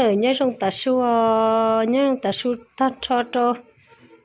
Nyob zoo tav su, nyob zoo tav su tag nrho rau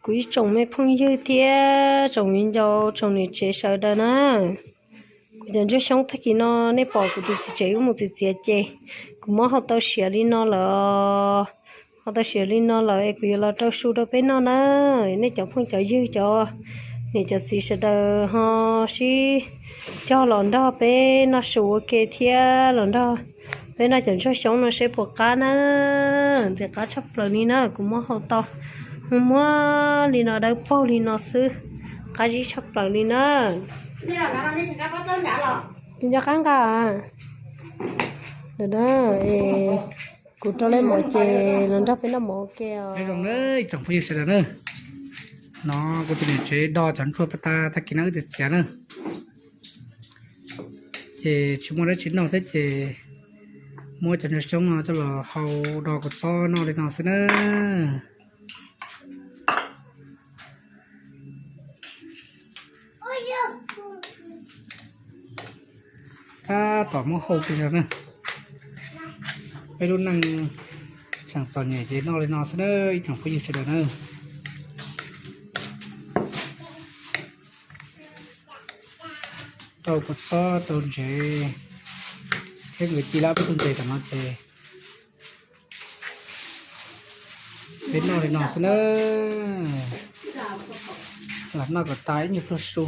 kuv ib tsoom me phooj ywg thiab tsoom viv ncaus tsoom niam tsev sawv daws na. Kuv cov ntsuag xyoob tag kis no nej pom kuv tus txiv tsev wb mus txiav txiav ces kuv muab hau tau siav li no lawm. Hau tau siav li no lawm es kuv yuav los rau su rau peb noj na. Nej cov phooj cov ywg cov niam cov txiv sawv daws ho sib cog los nrog peb noj su ua ke thiab los nrog peb noj cov ntsuag xyoob no seb puas qab na. Ntxim qab tshaj plaws li na, kuv muab hau tau muag muag li no dawb paug li no xwb, qab zib tshaj plaws li na. Ces nco qab nqa, kuv rau lej mov ces los nrog peb noj mov ua ke os. Nyob zoo na ib tsoom phooj ywg sawv daws na, no kuv tus niam tsev do cov ntsuag pas tas tag kis no wb txiav txiav na, ces tsis muaj dab tsi noj thiab ces muab cov ntsuag xyoob no coj los hau do kua txob noj li no xwb na. Tab tom muab hau kiag zog na. Peb lub neej tseem txom nyem ces noj li no xwb na ib tsoom phooj ywg sawv daws na. Rau kua txob rau ntsev thiab nkawd ci lab peb tug ntses tom no ces peb noj li no xwb na. Lam noj kom tas ib nyuag pluag su.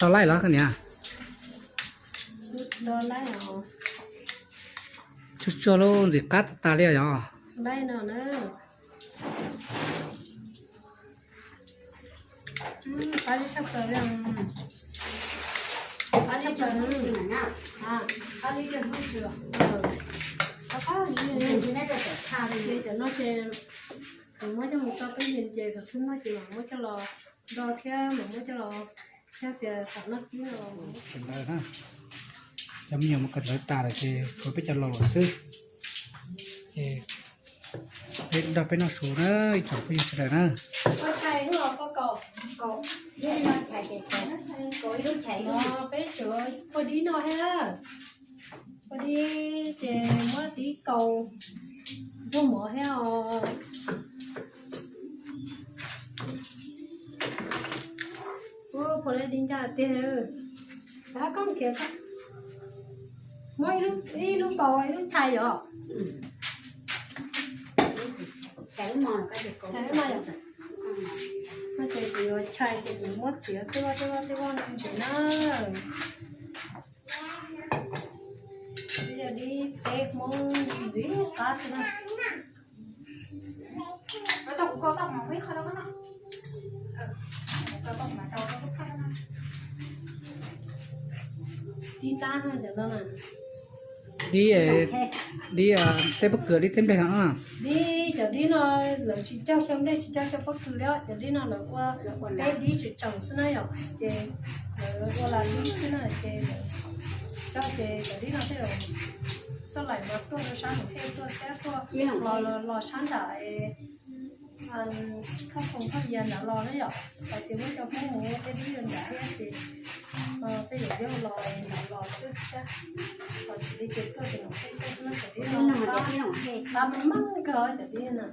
Tau laij los niam? Tsuag tsuag lauj, ntxim qab tas tas li os. Muab coj mus tso tub yees ces thaum twg noj ces mam muab coj los do thiab mam muab coj los thiab tias xav noj kib no. Cov me nyuam mus kawm ntawv tas lawm ces tshuav peb cov laus lawm xwb. Ces peb nrog peb noj su na ib tsoom phooj ywg sawv daws na. Peb tsuav phua dib no thiab. Phua dib ces muab dib kaus nrog mov thiab os. Ua phua dib ncaj tiag. Koj khiav, muab ib lub kaus ib lub chais os. Chais no ces kuv yuav chais ces kuv muab txiav tej vaj tej vaj tej vaj ntsev na. Yog dib teb Hmoob ntxim qab xwb na. Dib nab no cov no na. Dib, dib teb pob kws, dib teb nplej no. Dib, cov dib no lawv tsis cog xyaw nplej tsis cog xyaw pob kws li, cov dib no lawv ua teb dib tseem tseem xwb na yom, ces lawv ua las dib xwb na ces lawv cog ces cov dib no thiaj li xoj laim mas tuaj rau sab nram hej tuaj thiab tuaj los sab nram khoj foom khoj yias nrad los na yom, hais tias muab cov Hmoob mus ua tej dib nrad thiab ces tej zaum yog los nrad los xwb thiab. Ho tsis li ces tuaj ces nram hej tuaj xwb na, cov dib no qab meej meej kawg cov dib na.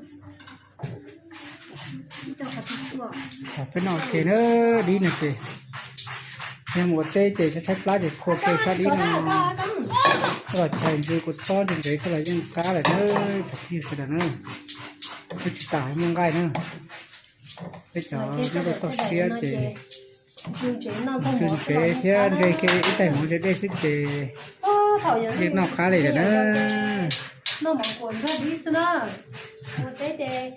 Peb noj ua ke na, dib no ces yog mus ua teb ces tshaib tshaib plab ces phua kiag sab dib no los chais ntsis kua txob ntsis ntsev xwb los yeej qab lawm na, tsoom phooj ywg sawv daws na. Twb tsis tas muaj nqaij na. Peb cov nyob rau toj siab ces ntsis ntsev thiab ntse kiag ib tais mov ntse dej xwb ces yeej noj qab li lawm na. Noj mov kuam nrog dib xwb na. Ua teb ces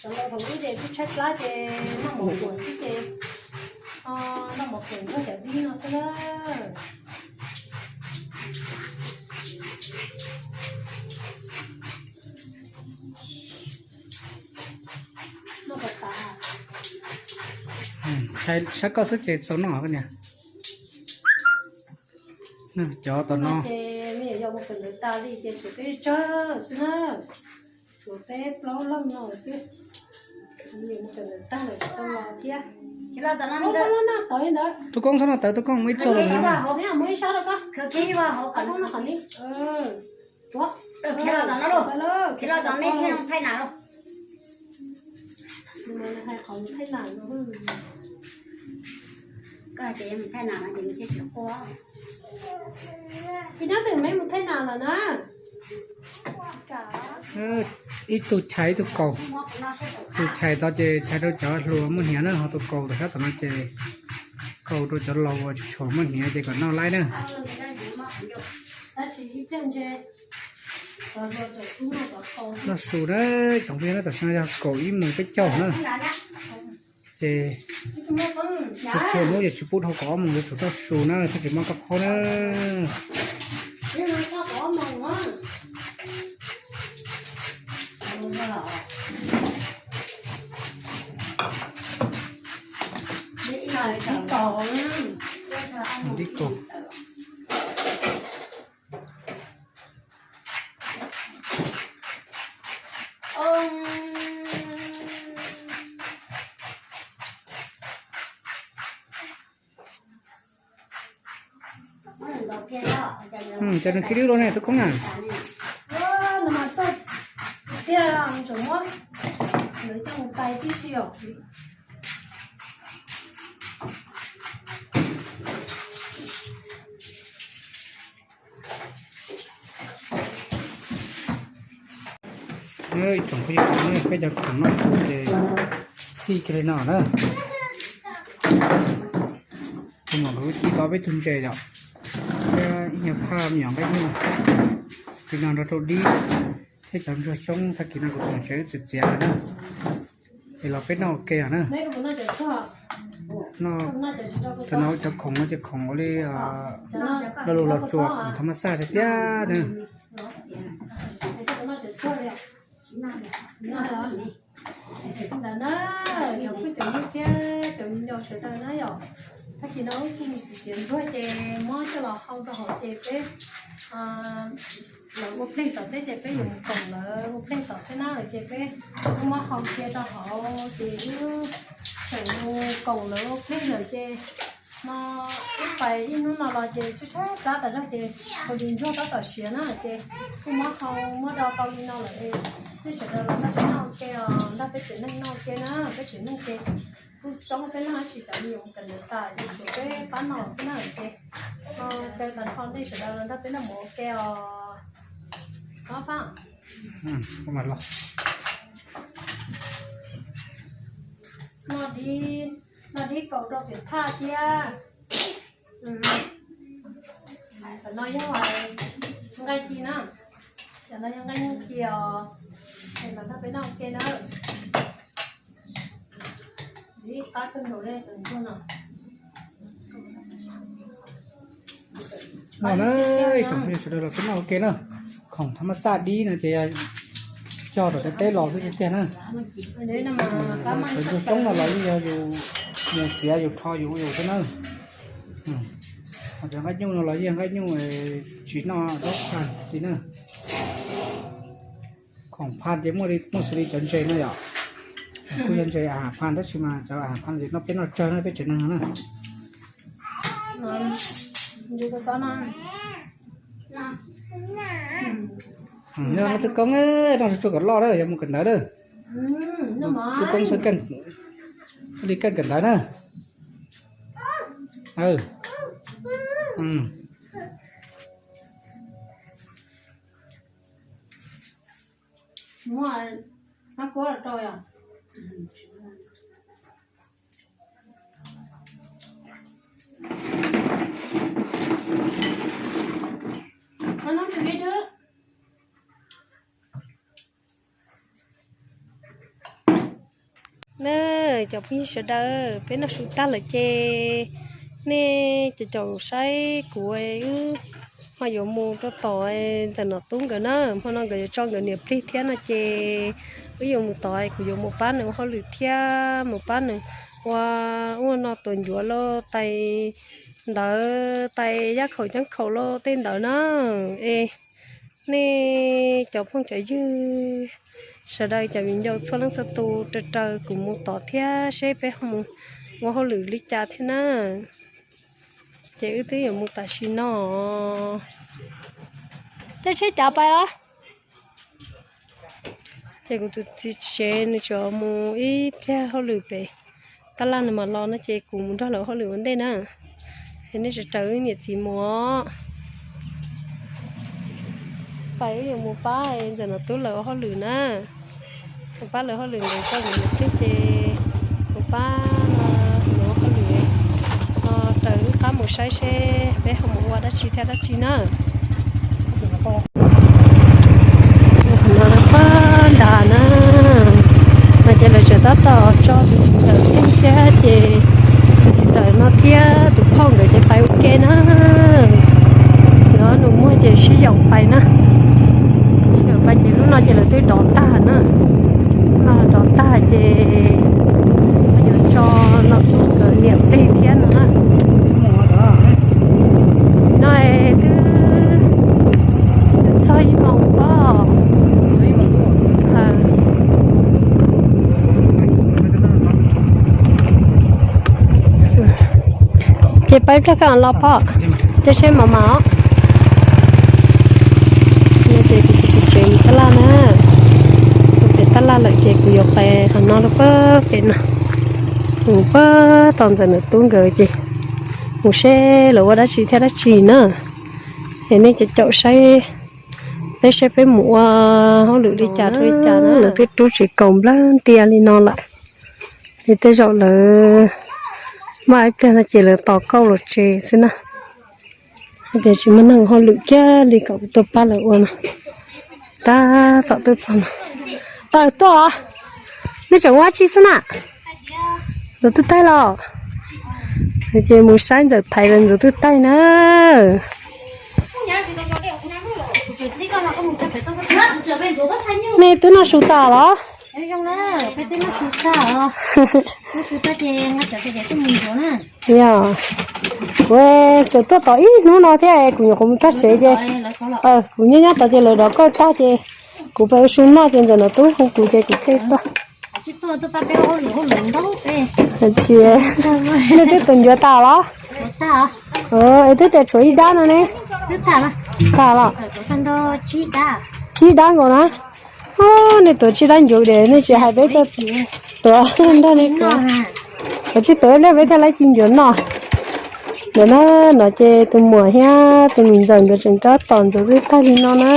cov laus thaum ub ces twb tshaib plab ces noj mov kuam xwb ces noj mov kuam nrog cov dib no xwb na. Saib koj xwb ces txaus noj koj niam. Cov tom no ces me nyuam yaus mus kawm ntawv tas li ces tshuav peb tsawg xwb na, tshuav peb plaub leeg no xwb. Me nyuam mus kawm ntawv tag lawm tsis tau los thiab. Tub Koob txhob noj tawv, Tub Koob muaj ib txoj los. Khiav los tom no lauj, khiav los tom mej thiaj mus thaij nas lauj. Koj hais tias yog mus thaij nas no ces nws thiaj tsis quaj. Ib tug chais ib tug kaus, tus chais tod ces chais rau cov hluas muaj hniav na, ho tus kaus rau sab tom no ces kaus rau cov laus uas tsis tshua muaj hniav ces kom noj laib na. Noj su na, tsoom phooj ywg na, tam sim no yog kaum ib moos peb caug na. Ces txhua txhua hnub ces tsis pub dhau kaum ob moos, yuav tsum noj su na thiaj tsis mob kab phaub na. Dib kaus. Cov nws khib lwb loj ne, Tub Koob na. Tiag, tseem muab lawv coj mus tais tib si os. Tsoom phooj ywg, peb cov khoom noj su ces txhij kiag li no na. Kuv mam li ci tau peb tug ntses yom, thiab ib nyuag phaj me nyuam nqaij nyuj li no nrog rau dib thiab cov ntsuag xyoob, tag kis no kuv tus niam tsev wb txiav txiav lawm na. Es los peb noj ua ke os na. Noj, cov no cov khoom no ces khoom ua li lo lus los tsuas khoom thav mas xaj tiag tiag na. Ntawd na, cov phooj cov ywg thiab cov viv ncaus sawv daws na yom, tag kis no wb kuj mus txiav ntsuag ces muab coj los hau rau hauv ces peb los ua plig tom teb ces peb yuav mus koom lawv ua plig tom teb na, ces peb muab hau cia rau hauv ces wb tseem mus koom lawv ua plig lawm ces no wb pais ib hnub no los ces tshaib tshaib plab tas zog ces hau li ntsuag tab tom siav na ces kuj muab hau muab do tau li no lawm. Nej sawv daws los nrog peb noj ua ke os, nrog peb tsev neeg noj ua ke na, peb tsev neeg ces kuj coob peb noj tab sis cov me nyuam mus kawm ntawv tas ces tshuav peb pab noj xwb na ces no caw tag nrho nej sawv daws los nrog peb noj mov ua ke os. Ob pab, noj dib, noj dib kaus rau pem thaj thiab. Cov no yog nqaij ci na, cov no yog nqaij nyuj ci os. Es los nrog peb noj ua ke na. Dib qab kawg nkaus li cov ntsuag no. No na, tsoom phooj ywg sawv daws los peb noj ua ke na. Khoom thav mas xaj dib no ces yog cog tom teb los xwb tiag tiag na. Cov ntsuag coob no los yeej yog yus mus txiav yus rho yus ua yus xwb na. Ho cov nqaij nyuj no los yeej nqaij nyuj tsis noj zaub phaj li na. Khoom phaj ces muaj li, muaj xws li cov ntses no yom. Kuj yog ntses a has phaj tab sis mas cov a has phaj ces noj peb noj tsawg na, peb tsev neeg no na. Noj Tub Koob, noj tsuag kom loj na, yuav mus kawm ntawv na. Tub Koob xwb, xwb li keej kawm ntawv na. Na, cov phooj ywg sawv daws, peb noj su tag lawm ces nej caum caum saib kuv, wb ho yuav mus rau tom ntxawm Nom Tub nkawd na, hmo no nkawd yuav tso nkawd niam plig thiab no ces wb yuav mus tod, kuv yuav mus pab nws ua hauj lwm thiab mus pab nws ua, ua no tuav ncuav los tais ntawv, tais yaj khaum ceeb khaum los tej ntawd na. Es nej cov phooj cov ywg sawv daws, cov viv ncaus txhua leej txhua tus, raws raws kuv mus tod thiab seb peb ho mus ua hauj lwm li cas thiab na. Ces wb twb yuav mus tam sim no. Tej tsheb cav pais los? Ces kuv tus txiv tsev nws tsuas mus ib pliag hauj lwm pem tab laj nws mam los no ces kuv mus nrog lawv hauj lwm ua ntej na. Es nej tseem raws wb niam txiv mus os. Pais wb yuav mus pab ntxawm Nom Tub lawv ua hauj lwm na. Mus pab lawv hauj lwm nkawd coj mus pliag ces mus pab lawv ua hauj lwm. Raws wb qab mus saib seb peb ho mus ua dab tsi thiab dab tsi na. Qhov no pab ntas na, no ces lawv tseem tab tom tso tus txiv ntxawm thiab ces tus txiv ntxawm no thiab tus phauj nkawd ces pais ua ke na. Lawv nus muag ces sib yaum pais na, sib yaum pais ces lub no ces lawv twb dov tag na, lub no dov tag ces yuav tso Nom Tub nkawd niam plig thiab no na. No twb txog ib moos pob. Ces pab ib pliag koj los pob, tej tsheb mas mas os. No ces kuv tus txiv tsev mus tab laj na, mus pem tab laj lawm ces kuv yuav pais qhov no rau pem no, mus pab tom ntxawm Nom Tub nkawd ces mus seb lawv ua dab tsi thiab dab tsi na. Es nej caum caum saib peb seb peb mus ua hauj lwm li cas rau li cas na. Lawv twb rub tsev kaus nplawg ntias li no lawm, ces tej zaum lawv maj ib pliag no ces lawv tos kauj los tsev xwb na. Tias tsis muaj neeg hauj lwm kiag li kom kuv tuaj pab lawv ua no. Tab tom tuaj txog no. Aw, tuaj os. Nej tseem ua dab tsi xwb na? Ntxuav twb taig los? Ces mus saib ntxawm thaiv los ntxuav twb taig na. Nej twb noj su tas los? Yog, kuv tseem tuaj tom ib hnub no thiab kuv nyuam qhuav mus txog tsev ces kuv nyob nyob tod ces lawv dov kauj tag ces kuv pais ua su noj ces ntxawm Nom Tub hu kuv ces kuv thiaj tuaj. Nej twb tuav ncuav tas los? Es twb tias tshuav ib dab no ne. Tag los? Tsib dab nkaus na. Nej tuav tsib dab ncuav ces nej tsis hais peb tuaj tuav nrog nej tuav. Tuav tsib tuav ib pliag peb thiaj laib ci ncuav noj. Ntawm no, no ces tus muam thiab tus niam ntxawm nkawd tseem tab tom ntxuav twb taig li no na.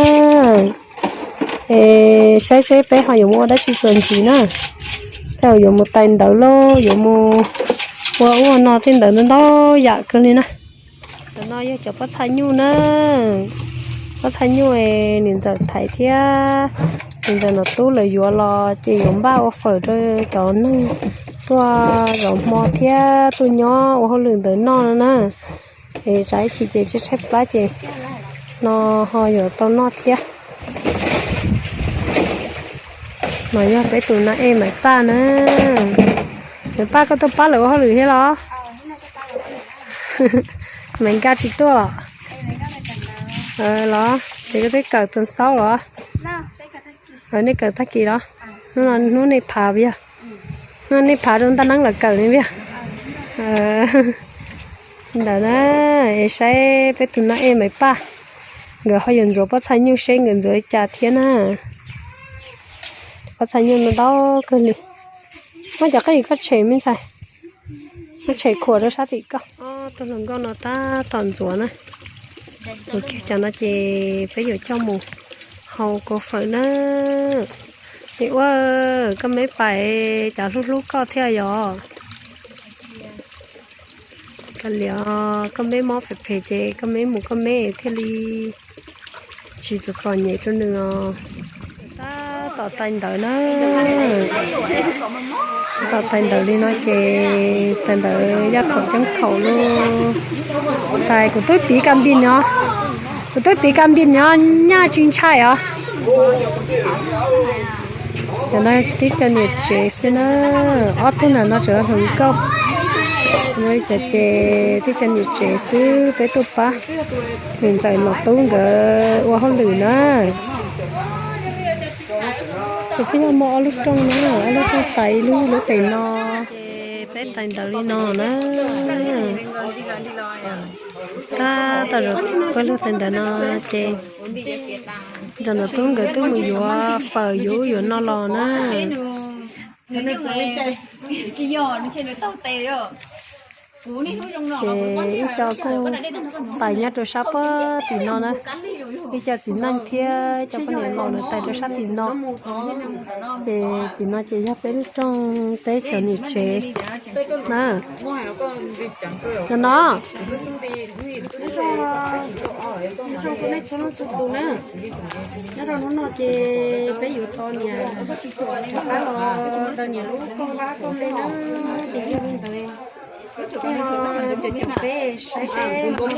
Es saib seb peb ho yuav mus ua dab tsi txuas ntxiv na. Tej zaum yuav mus tais ntawv lauj, yuav mus ua ua no tej ntawd ntau ntau yam kawg li na. Cov no yog cov pob txha nyuj na. Pob txha nyuj es niam ntxawm thaiv thiab niam ntxawm Nom Tub lawv yuav los ces yuav npaj ua fawm rau cov neeg tuaj zov hmo thiab tuaj nyob ua hauj lwm ntawd noj no na. Es tsam ib chim ces tshaib tshaib plab ces no ho yuav tau noj thiab. No yog peb tus na ej Maiv Paj na. Maiv Paj, koj tuaj pab lawv ua hauj lwm thiab los? Maiv Nkaj tsis tuaj los? Los ces koj twb kawm tus xaub los? Nej kawm tag kis los? Hnub no hnub nej phav yog? Hnub no nej phav rau ntaj neeb los kawm ne yog? Ntawd na, es saib peb tus na ej Maiv Paj, nkawd ho yuav ntxuav pob txha nyuj seb nkawd ntxuav li cas thiab na. Pob txha nyuj no ntau kawg li. Muab cov qeej koj tshem me ntxhais, muab tshem khuam rau sab tim koj. Ob tug hluas nkauj no tab tom ntxuav na. Ntxuav kiag cov no ces peb yuav coj mus hau kua fawm na. Es ua, koj meb pais, cov hlub hlub koj thiab yog? Koj liam, koj meb mob phem phem ces koj meb mus koj meb thiaj li tsis txom txom nyem rau nws os. Tab tom tais ntawv na. Tab tom tais ntawv li no ces tais ntawv yaj khaum ceeb khaum lauj. Tais kuv twb piv kas npis no, kuv twb piv kas npis no nyaj tsis ntshai os. Cov no tib co niam tsev xwb na, ob tug na no tseem hluas nkauj. Cov ces tib co niam tsev xwb, peb tuaj pab niam ntxawm Nom Tub nkawd ua hauj lwm na. Ces peb yog muaj ob lub rooj na, ob lub rooj tais ib lub lub pem no. Peb tais ntawd li no na. Tab tom zaum pawg lug tais ntawd no ces ntawm no tub nkawd twb mus yuav fawm yuav ub yuav no los na. Ces ib co kuj tais nyob rau sab puag tim no na. Ib co txiv neej thiab ib co poj niam laus lawv tais rau sab tim no. Ces tim no ces yog peb lub rooj, peb cov niam tsev na. No no. Nyob rau hnub no ces peb yuav tos niam rov qab los daws niam lub kauj vab kauj le na, ces yog li ntawd. Peb saib seb tos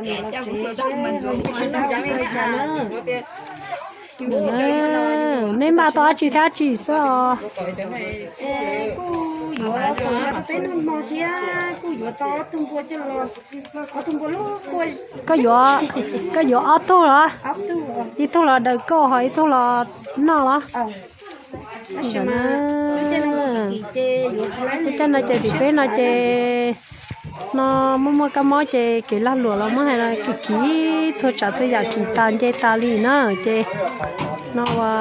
niam los tsev seb zoo li cas na. Nej npaj tau dab tsi thiab dab tsi xwb os? Kuj yuav tau peb noj hmo thiab kuj yuav tau ob tug npua coj los, ob tug npua loj. Koj yuav, koj yuav ob tug los? Ib tug los daws kauj ho ib tug los noj los? Lub caij no ces tim peb no ces no muaj muaj kab mob ces kev lag luam los muab hais los kis kis txhua tsav txhua yam kis tas nce tas li na ces no ua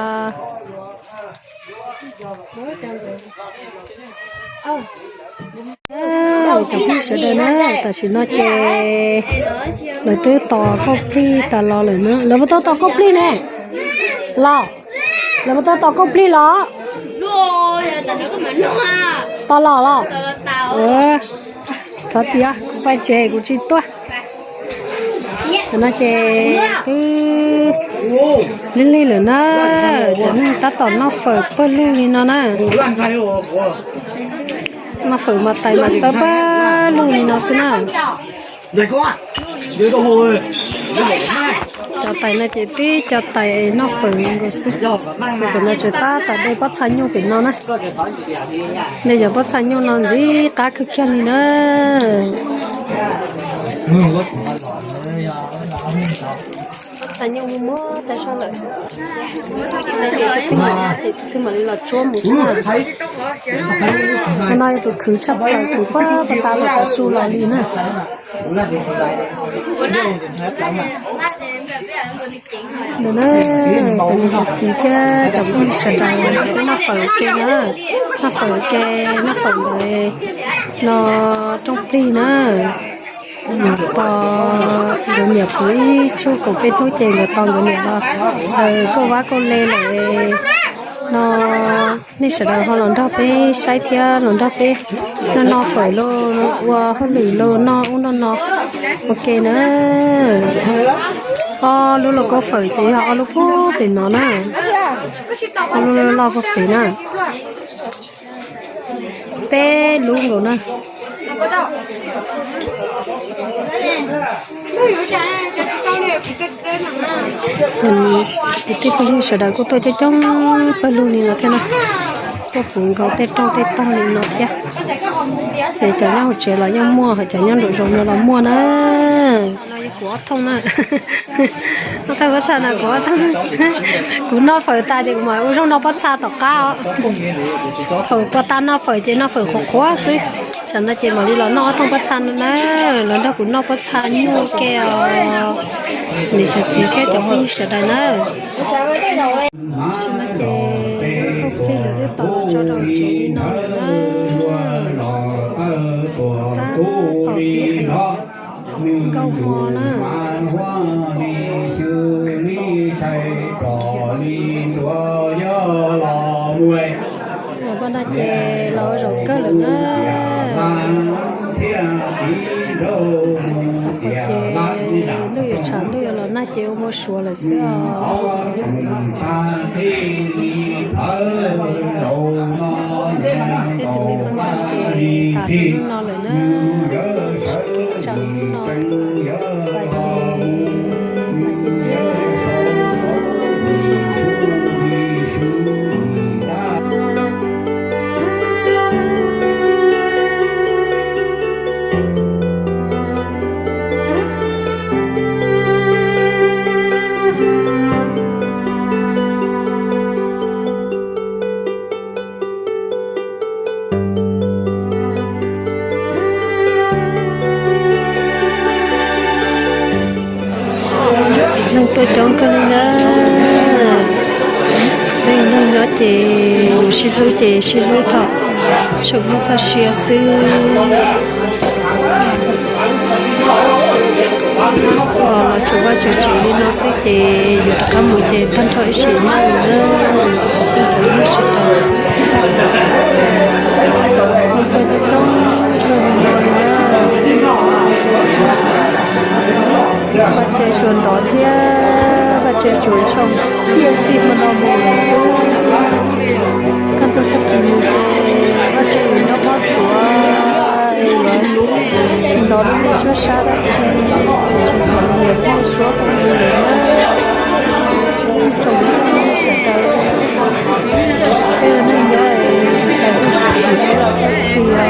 cov phooj ywg sawv daws na, tam sim no ces lawv twb tos kauj plig tas los lawm na. Lawv puas tau tos kauj plig ne? Los, lawv puas tau tos kauj plig los? Tos los los? Thov txim, kuv pais tsev kuv tsis tuaj. Tam no ces twb lig lig lawm na, cov neeg tab tom noj fawm pawg lug li no na. Noj fawm mas tais mas txawb pawg lug li no xwb na. Cov tais no ces twb cov tais noj fawm nkaus xwb. Tus pem no tseem tab tom de pob txha nyuj pem no na. De cov pob txha nyuj no ntxim qab kawg kiag li na. Pob txha nyuj muaj muaj tag zog lawm. Twb mam li los tsuab mus xwb na. Qhov no yog tus khwv tshaj plaws, khwv pag pag tas los tav su los li na. Ntawm na, cov niam cov txiv thiab cov phooj ywg sawv daws noj fawm ke na, noj fawm ke, noj fawm ntawd no rooj plig na. Tos nkawd niam puv ib tsug kaum peb hnub ces nkawd tos nkawd niam los daws kauj vab kauj le lawm no. Nej sawv daws ho los nrog peb saib thiab los nrog peb noj noj fawm lauj, ua hauj lwm lauj, noj ub noj no ua ke na. Ob lub lauj kaub fawm ces yog ob lub puag pem no na, ob lub loj puag pem na. Peb lub nkaus na. Ces kwv tij phooj ywg sawv daws kuj tuaj coob coob pawg lug li no thiab na, tuaj puv nkaus tej rooj tej tog li no thiab. Ces cov nyob hauv tsev los yeej muaj, ho cov nyob nraum zoov no los muaj na. No yog kuv ob thooj na. Ob thooj pob txha no kuv ob thooj. Kuv noj fawm tas ces kuv mam ua zaub noj pob txha tom qab os. Thaum kuv tag noj fawm ces noj fawm qhuav qhuav xwb. Tam no ces mam li los noj ob thooj pob txha no na. Los nrog kuv noj pob txha nyuj ke os. Niam cov txiv thiab cov phooj ywg sawv daws na. Tam sim no ces kauj plig lawv twb tos los tso rau tsev li no lawm na. Tab tom tiav nkauj hmo na. Los paj no ces los zaum kawg lawm na. Xav pom ces ntuj yuav tshav ntuj yuav los nag ces ua npau suav lawm xwb os. Peb tus me poj ntxoog ces tas rau hnub no lawm na, sawv kev tsam hnub no, pais ces pais tiag tiag. Coob kawg li na. Peb neeg nyob ces yus sib hlub ces sib hlub thaum tsaus ntuj txog sia xwb. Los tsuas vaj tsuas tsev li no xwb ces yus rov qab mus ces tag nrho ib sim neej na, yus tus phooj ywg sawv daws. Vaj tse tsuas ntov thiab vaj tse tsuas tsoo tiaj txij hmo no mus xwb. Kaj ntug tag kis mus ces vaj tse yuav nyob pob tsuav es yuav tsis ntov lub suab sab dab tsi, tsis ntov niam pog suab pog mus lawm na. Ib tsoom phooj ywg sawv daws, peb ua neej nyob es cas twb tsis peb los txog txij os.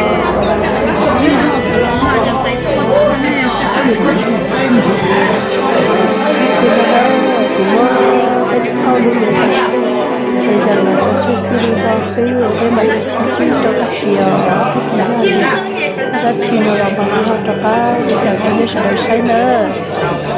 Kuv muab peb tsis tau lub mus tsev yam los tso tseg txij li ntawd xwb, peb mam li sib ntsib rau tag kis os, tag kis yog dab tsi no los mam li ho rov qab li cas rau nej sawv daws saib nawb.